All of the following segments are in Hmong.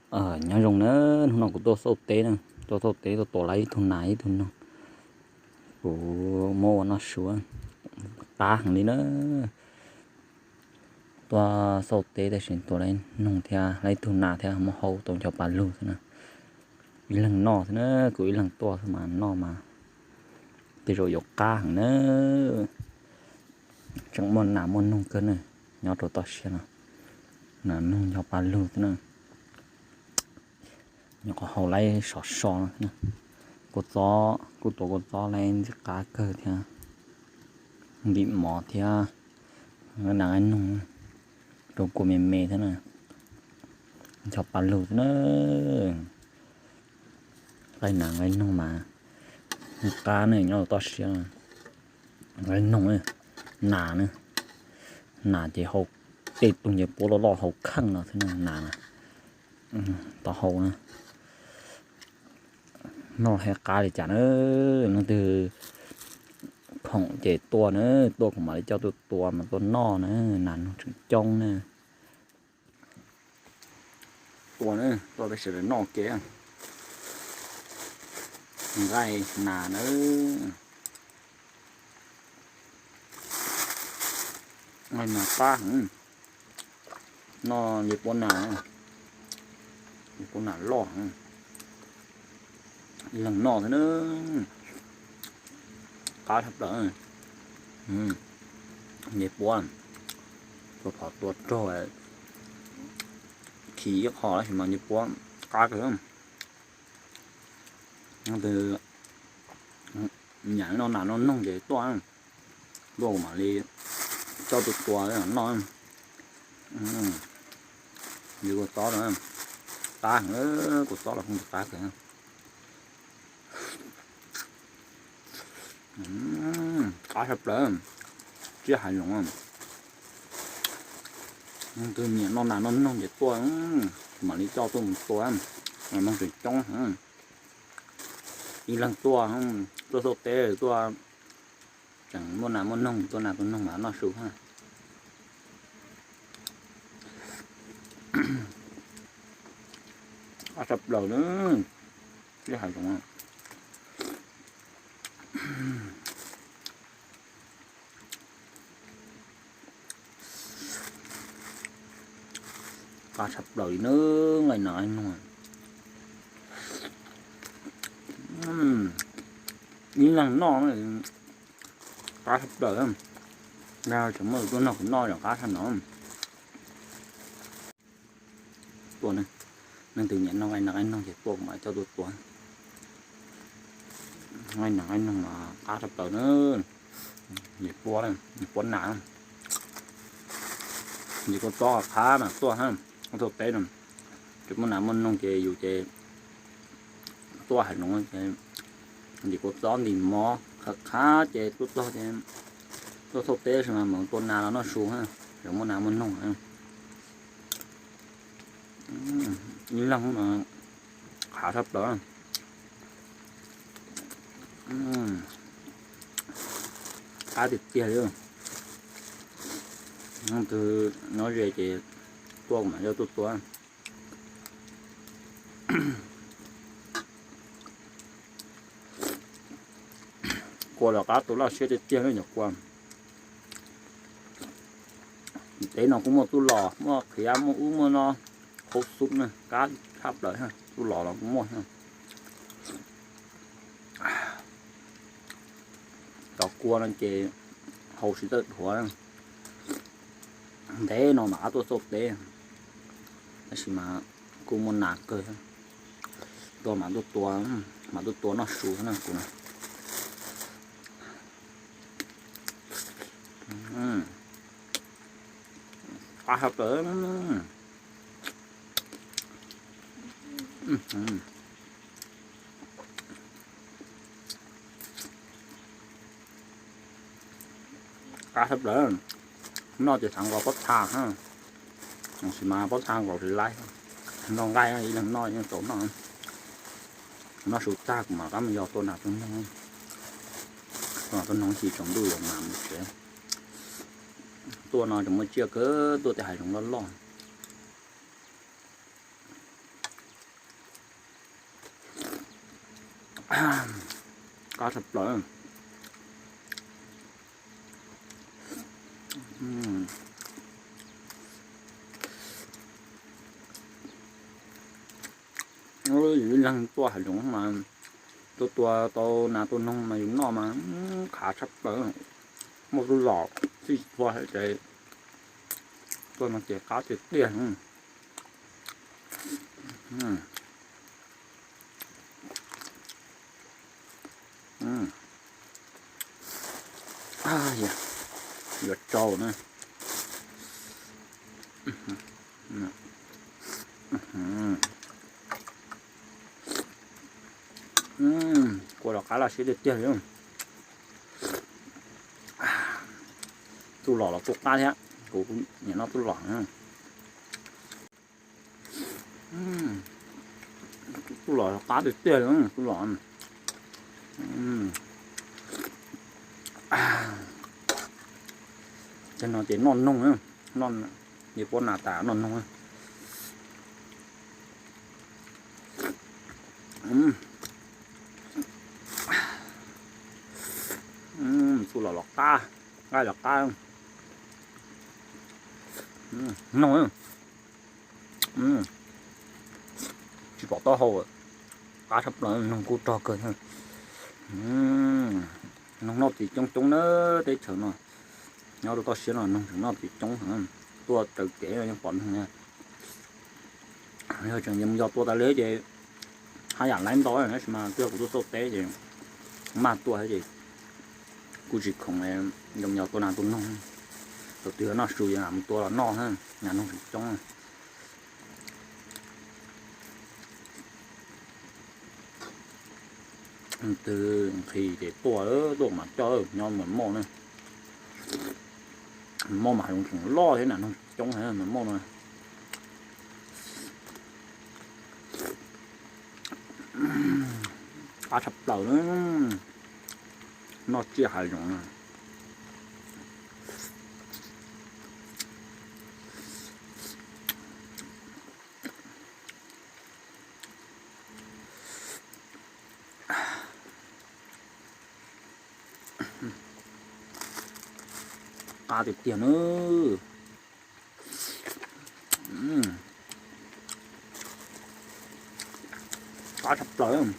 Nyob zoo na, hnub no kuv tuaj xauj teb na, tuaj xauj teb tuaj tua lawv ib tug nas ib tug noog, kuv muab ua noj su, qab heev li na. Tuaj xauj teb tab sis tua lawv noog thiab lawv ib tug nas thiab muab hau tau ncho pa lug xwb na. Ib leeg noj xwb na, kuv ib leeg tuaj xwb mas noj mas tej zaum yuav qab heev na. Tseem muaj nas muaj noog kawg na, nyob rau toj siab no, nas noog ncho pa lug xwb na. Nyuam qhuav hau lawv sov so no, kua txob kuj tua kua txob lawv ntxim qab kawg thiab, ntim mov thiab, nas noog rau kua me me thiab na, ncho pa lug xwb na. Nqaij nas nqaij noog mas qab ne, nyob toj siab. Nqaij noog, nas na, nas ces hau tej tug ncej puab loj loj hau kheej no xwb na, nas na, tau hau na. Noj thiab qab li cas na, leej twg khoom ces tuaj na, tuaj kuv mam li coj tuaj tua mas tuaj noj na, nas noog tseem coob na. Tua na, tuaj peb sawv daws noj ke. Nqaij nas na, nqaij nas qab heev, noj ncej puab nas, ncej puab nas loj heev. Ib leeg noj xwb na, qab tshaj plaws. Ncej puab tua phom tua rog, khi ib qho tab sis mas ncej puab qab kawg. Leej twg nyiam noj nas noj noog ces tuaj, tuaj kuv mam li coj tuaj tua noj. Ncej kua txob no, qab heev, kua txob los kuj qab kawg. Qab tshaj plaws, tsiab hav zoov. Leej twg nyiam noj nas noj noog ces tuaj, kuv mam li coj tuaj mus tua, nas noog tseem coob. Ib leeg tuaj, tuaj xauj teb tuaj, tseem muaj nas muaj noog, tua nas tua noog mas noj su. Qab tshaj plaws na, tsiab hav zoov. Qab tshaj plaws li na, nqaij nas noj. Ib leeg noj, qab tshaj plaws. Tseem muaj tus tuaj nrog kuv noj yog qab tshaj no. Tua, leej twg nyiam noj nqaij nas nqaij noog ces tuaj kuv mam coj tuaj tua. Nqaij nas nqaij noog mas qab tshaj plaws na. Ncej puab, ncej puab nas, ncej kua txob qab mas tuaj, tuaj xauj teb no, tsis muaj nas muaj noog ces yus ces tuaj hav zoov ces ntim kua txob ntim mov qhab qhab ces tuaj txog ces tuaj xauj teb tab sis mas mam tua nas los noj su, tsis muaj nas muaj noog. Ib leeg qab tshaj plaws. Qab tiag tiag li. Leej twg nyob ze ces tuaj kuv mam coj tuaj tua. Kua los qab tua loj siab tiag tiag li cov kua. Teb no kuj muaj tub los, muaj khiav, muaj ub muaj no, qhaub xub na, qab tshaj plaws, tub los los kuj muaj. Cov kua no ces haus siv tawm dhuav. Ntev no mam qab tuaj xauj teb, tab sis mas kuj muaj nas kawg, tuaj mam tuaj tua, mam tuaj tua noj su xwb na kuv na. Qab tshaj plaws. Qab tshaj plaws. Noj ces xav nkaus pob txha, tab sis mas pob txha nkaus tsis laib. Noj nqaij ib leeg noj yeej tau noj. Noj su tag kuv mam rov qab mus yos tua nas tua noog. Tua nas tua noog ib chim tsaus ntuj yuav mam mus tsev. Tuaj no tseem muaj tsiaj kawg, tuaj tej hav zoov loj loj. Qab tshaj plaws. Yus ib leeg tuaj hav zoov mas tuaj tua tau nas tua noog mas yus noj mas khav tshaj plaws. Muaj tub los xij tua ces tuaj no ces qab tiag tiag. Yuav tsau na. Kua los qab laj siab tiag tiag li. Tub los los kuj qab thiab, kuv nyiam noj tub los. Tub los qab tiag tiag li tub los. Ces no ces noj noog, noj, noj puab nas tas noj noog. Tub los los qab, nqaij los qab. Noog, tsis pom taub hau, qab tshaj plaws, noog kuj rog kawg. Noog noj txiv coob coob na, teb chaws no nyob rau toj siab no noog tseem noj txiv coob heev. Tuaj raws kev yeej pom noog. Yog tseem yos tua tas li ces haj yam laib ntau, tab sis mas twb yog kuv tuaj xauj teb ces maj tua ces kuj tsis khoom yos yos tua nas tua noog. Thaum twg noj su ces mus tua los noj, nas noog tseem coob. Twg nqhis ces tuaj, tuaj mas coj, nyob mas moj na. Moj mas hav zoov tseem loj thiab, nas noog tseem coob heev mas moj no. Qab tshaj plaws na, noj tsiaj hav zoov na. Qab tiag tiag na. Qab tshaj plaws,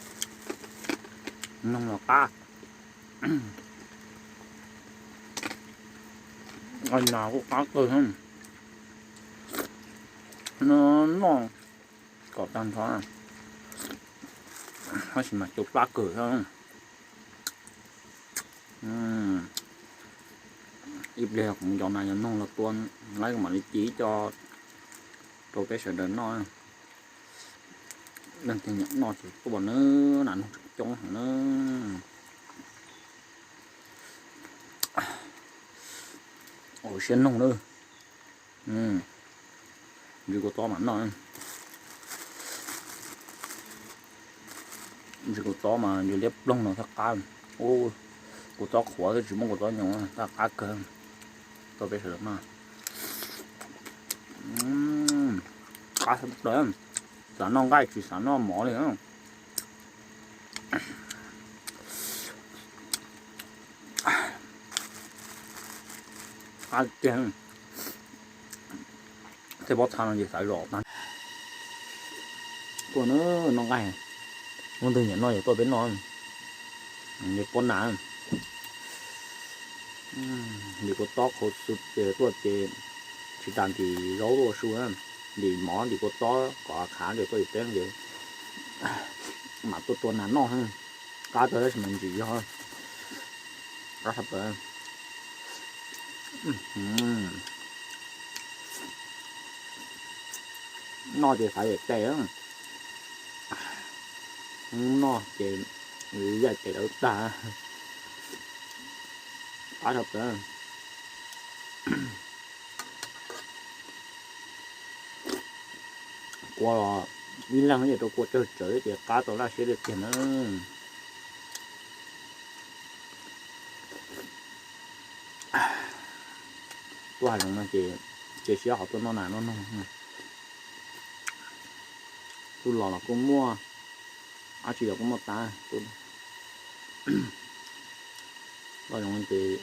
noog los qab, nas kuj qab kawg. Noj kom tag nrho, tab sis mas cau plab kawg thiab. Ib pliag kuv mus yos nas yos noog los tua, lawv mam li ci coj rau peb sawv daws noj. Leej twg nyiam noj ces tuaj na, nas noog tseem coob heev na. Ua siab noog na. Ntsis kua txob mas noj. Ntsis kua txob mas yus liab ploog no thiaj qab. Ua kua txob qhuav tsis muaj kua txob nyoos thiaj qab kawg. Tuaj peb sawv daws noj. Qab tshaj plaws, xav noj nqaij tsis xav noj mov li. Qab tiag. Tej pob txha no ces xav zom tag. Tuaj na, noj nqaij. Leej twg nyiam noj ces tuaj peb noj. Ntim pob nas, ntim kua txob qhuav xwb ces tuaj ces tsis tas ntim zaub tuaj su, ntim mov ntim kua txob kom khav ces tuaj ces peb ces mam tuaj tua nas noj. Qab kawg tab sis mas ntsim zog. Qab tshaj plaws. Noj ces xav yam tes, noj ces yam tes lawv tag. Qab tshaj plaws. Kua los ib leeg ces rau kua tsawg tsawv ces qab tau laj siab tiag tiag na. Tuaj hav zoov no ces cia siab ho tuaj noj nas noj noog. Tub los los kuj muaj, dab tsi los kuj muaj tas. Loj zoo ces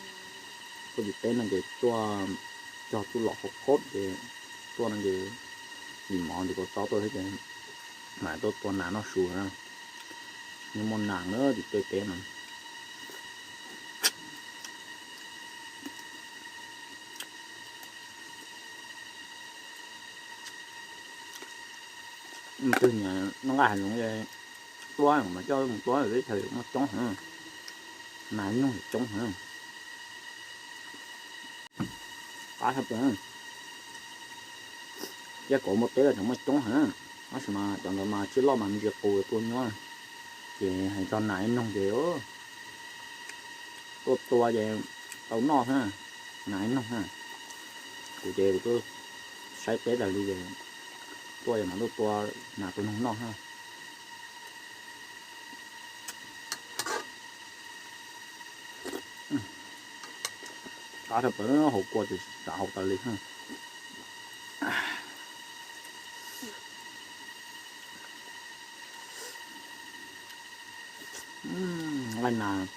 tuaj tim teb no ces tuaj cog tub los qhov qhob ces tuaj no ces nim mov ntim kua txob tuaj thiab ces mam tuaj tua nas noj su na. Nws muaj nas na tim tej teb no. Twg nyiam noj nqaij hav zoov tua mas coj mus tua, teb chaws muaj coob heev, nas nug coob heev. Qab tshaj plaws. Caj kauv npua teb los tseem muaj coob heev, tab sis mas cov ntawd mas tsiaj loj mas me ntsis qus tua nyuaj. Ces hais txog nas ib noog ces tuaj tua ces tau noj xwb, nas ib noog xwb. Kuv ces kuv tuaj saib teb tas li ces tuaj ces mam tuaj tua nas tua noog noj xwb. Qab tshaj plaws, hauv kua ces xav haus tas li. Nqaij nas,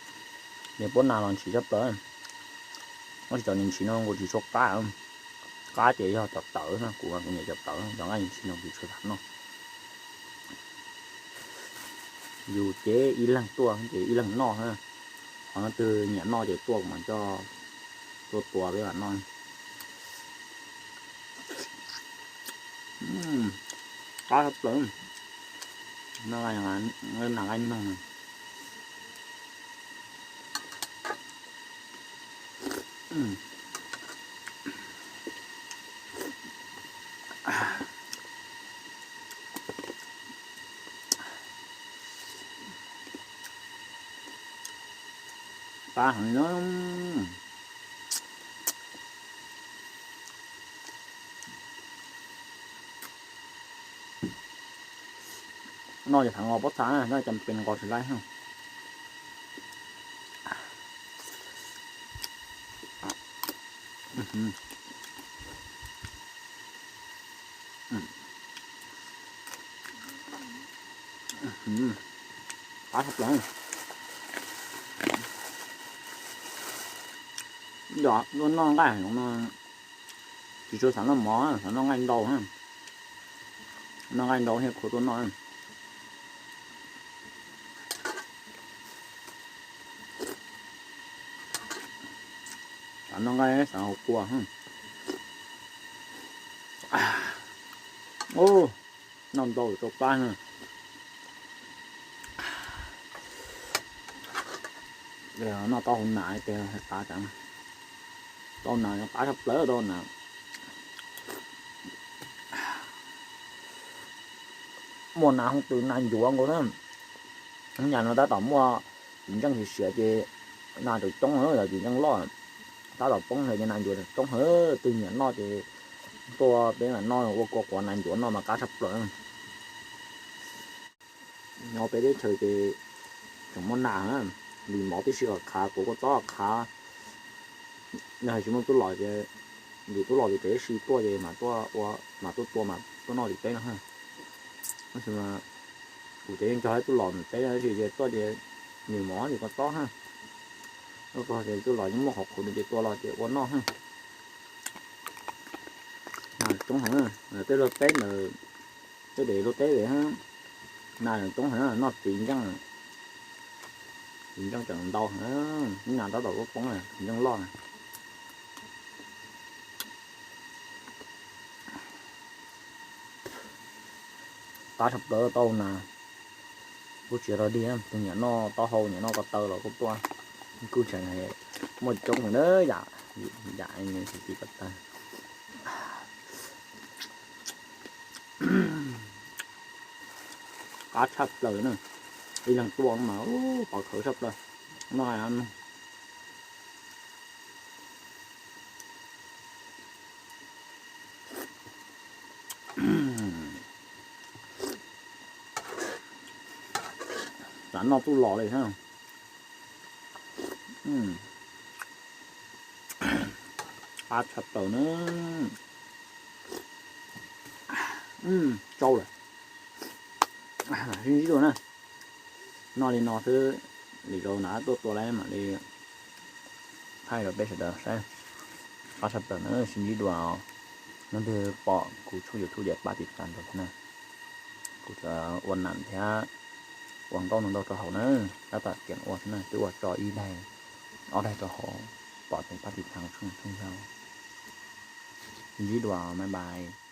nws puab nas los ntshis tshaj plaws. Tab sis cov nws ntshis no kuv tsis tshua qab, qab ces yog cov tawv, kuv kuv nyiam cov tawv, cov nqaij ntshis no kuv tsis tshua noj. Yus ces ib leeg tuaj ces ib leeg noj, qhov no twg nyiam noj ces tuaj mas coj tuaj tua peb mam noj. Qab tshaj plaws, nas nqaij noog. Qab heev na. Noj ces thav nqos pob txha na, noj ces pes nqos tsis laib. Qab tshaj plaws. Yog tuaj noj nqaij no tsis tshua xav noj mov, xav noj nqaij ntau, noj nqaij ntau thiaj khuv tuaj noj. Xav noj nqaij xav haus kua. Noj ntau rau qab. Noj taub hau nas, taub hau nas qab tshaj plaws, taub hau nas. Muaj nas hooj twm nas ncuav nkaus na. Nyaj no tab tom muaj txiv ntseej siav siav ces nas tseem coob, yog txiv ntseej loj tab tom poob ntawd ces nas ncuav tseem coob heev. Twg nyiam noj ces tuaj peb mam noj, ua kua quav nas ncuav noj mas qab tshaj plaws. Nyob peb teb chaws ces tseem muaj nas, lim mov tib si kom khav, kuv kuj txob khav. Yog hais tsis muaj tub los ces, vim tub los tim teb si tuaj ces mam tuaj tua mas tuaj noj tim teb no. Tab sis mas kuv ces yeej cog ib tub los tim teb tab sis ces tuaj ces lim mov lim kua txob. Tuaj ces tub los yeej muaj qhov qhuav ces tua los ces ua noj. Nas coob heev, tej luag teb ntawd, tej dev luag teb dev, nas coob heev, noj txiv ntseej, txiv ntseej tseem ntau heev, ib nas tab tom poob poob, txiv ntseej loj. Qab tshaj plaws taub hau nas, kuj tsis rog dig, tus nyiam noj taub hau nyiam noj ko taw los kuj tuaj, kuj tseem muaj coob heev na yam, yam txiv ko taw. Qab tshaj plaws na, ib leeg tuaj mas pov khawv tshaj plaws no. Xav noj tub los li thiab. Qab tshaj plaws na. Tsau lawm. Sib ntsib dua na. Noj li no xwb, lwm zaus na tuaj tua lawm mam li thaij rau peb sawv daws saib. Qab tshaj plaws na, sib ntsib dua. Leej twg pom kuv tshooj YouTube ces pab tiv tam rau thiab na. Kuv txawm ua nam thiab ua nkauj no ntau rau hauv na, tab tom tiam ua xwb na, twb ua tso ib daim ob daim rau hauv, pom ces pab tiv tam kuv tshooj YouTube thiab. Sib ntsib dua, bye bye.